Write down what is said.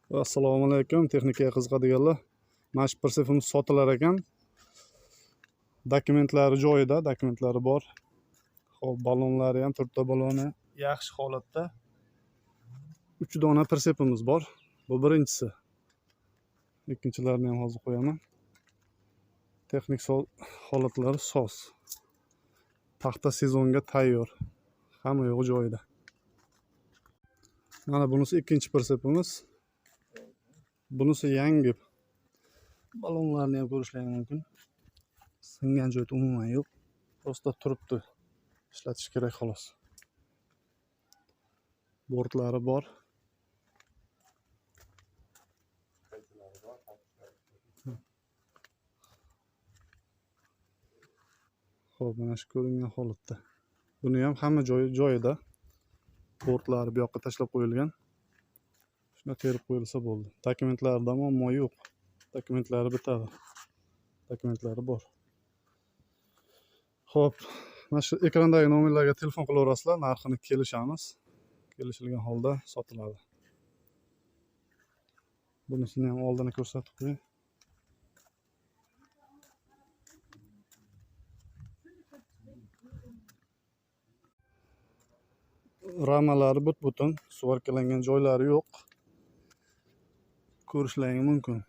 Assalomu alaykum, texnikaga qiziqadiganlar. Mana shu Persefimiz sotilar ekan. Dokumentlari joyida, dokumentlari bor. Xo'p, ballonlari ham, to'rtta balloni yaxshi holatda. 3 dona Persefimiz bor. Bu birinchisi. Ikkinchilarini ham hozir qo'yaman. Texnik holatlari soz. Paxta sezonga tayyor. Hamma yo'g'i joyida. Mana bunisi ikkinchi Persefimiz. Bunisi yangi. Ballonlarni ham ko'rishlaring mumkin. Singan joyi umuman yo'q. Просто turibdi. Ishlatish kerak xolos. Bortlari bor. Xo'p, mana shu ko'ringan holatda. Buni ham hamma joyi joyida. Bortlari bu yoqqa tashlab qo'yilgan. Shunda terib qo'yilsa bo'ldi. Dokumentlarida muammo yo'q. Dokumentlari bitadi. Dokumentlari bor. Xo'p, mana shu ekrandagi nomerlarga telefon qilaverasizlar, narxini kelishamiz. Kelishilgan holda sotiladi. Bunisini ham oldini ko'rsatib qo'ying. Ramalari but-butun, svarkalangan joylari yo'q. Ko'rishlaring mumkin.